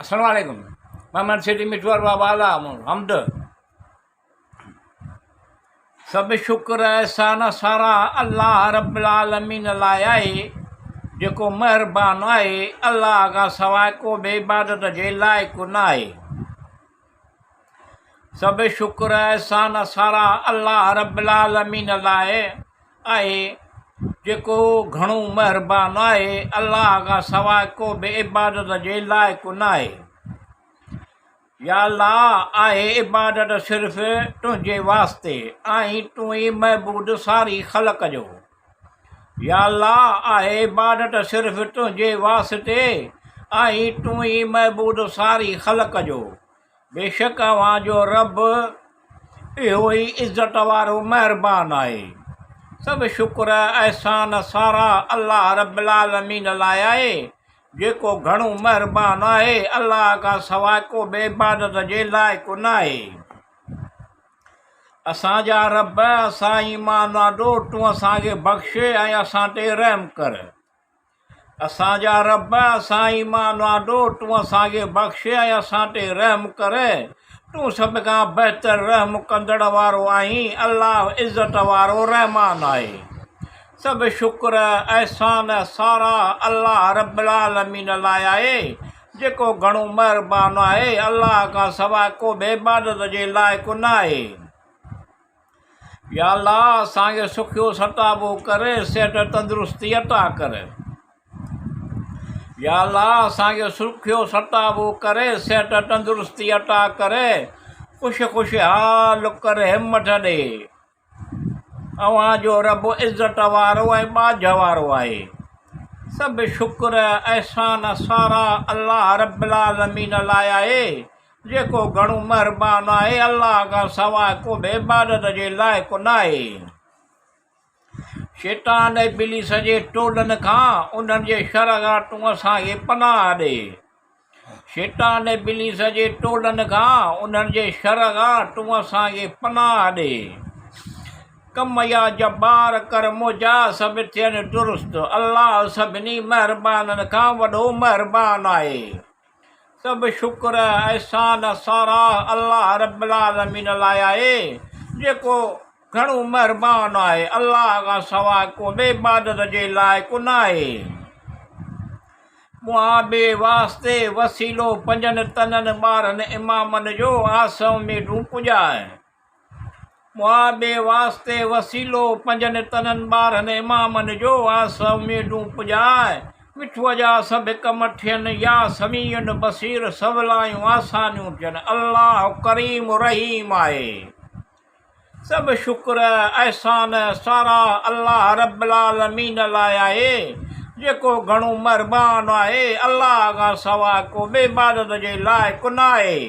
السلام عليڪم محمد سيٺ مٺو ارباب اعليٰ حمد سڀ شڪر احسان سارا الله رب العالمين لاء آهي جيڪو مهربان آهي الله کان سواء ڪو به عبادت جي لائق نه آهي سڀ شڪر احسان سارا الله رب العالمين لاء آهي جيڪو گهڻو مهربان آهي الله کان سواء ڪو به عبادت جي لائق ناهي يا الله آهي عبادت صرف تنهنجي واسطي آهين تون ئي معبود ساري خلق جو يا الله آهي عبادت صرف تنهنجي واسطي آهين تون ئي معبود ساري خلق جو بيشڪ اوهان جو رب اهو ئي عزت وارو مهربان آهي. سڀ شڪر، احسان، ساراهه الله رب العالمين لاء آهي، جيڪو گهڻو مهربان آهي، الله کان سواء ڪو به عبادت جي لائق ناهي. اسان جا رب! اسان ايمان آندو، تون اسان کي بخش ۽ اسان تي رحم ڪر. اسان جا رب! اسان ايمان آندو، تون اسان کي بخش ۽ اسان تي رحم ڪر، تون سڀ کان بهتر رحم ڪندڙ وارو آهين، الله عزت وارو رحمان آهي. سڀ شڪر، احسان، ساراهه الله رب العالمين لاء آهي، جيڪو گهڻو مهربان آهي، الله کان سواء ڪو به عبادت جي لائق ناهي. يا الله اسان کي سکيو ستابو ڪر، صحت تندرستي عطا ڪر. يا الله اسان کي سکيو ستابو ڪر، صحت تندرستي عطا ڪر، خوش خوش حال ڪر، همٿ ڏي. اوهان جو رب عزت وارو ۽ ٻاجهه وارو آهي. سڀ شڪر، احسان، ساراهه الله رب العالمين لاء آهي، جيڪو گهڻو مهربان آهي، الله کان سواء ڪو به عبادت جي لائق ناهي. شيطان ابليس جي ٽولن کان، انهن جي شر کان تون اسان کي پناهه ڏي. شيطان ابليس جي ٽولن کان، انهن جي شر کان تون اسان کي پناهه ڏي. ڪم يا جبار ڪر منهنجا سڀ ٿين درست، الله سڀني مهربانن کان وڏو مهربان آهي. سڀ شڪر، احسان، ساراهه الله رب العالمين لاء آهي، جيڪو گهڻو مهربان آهي، الله کان سواء ڪو به عبادت جي لائق ناهي. منهان ٻئي واسطي وسيلو پنجن تنن 12 امامن جو آس اميدون پڄاء. منهان ٻئي واسطي وسيلو پنجن تنن 12 امامن جو آس اميدون پڄاء. مٺوء جا سڀ ڪم ٿين يا سميع بصير سولايون آسانيون ٿين. الله ڪريم رحيم آهي. سڀ شڪر، احسان، ساراهه الله رب العالمين لاء آهي، جيڪو گهڻو مهربان آهي، الله کان سواء ڪو به عبادت جي لائق ناهي.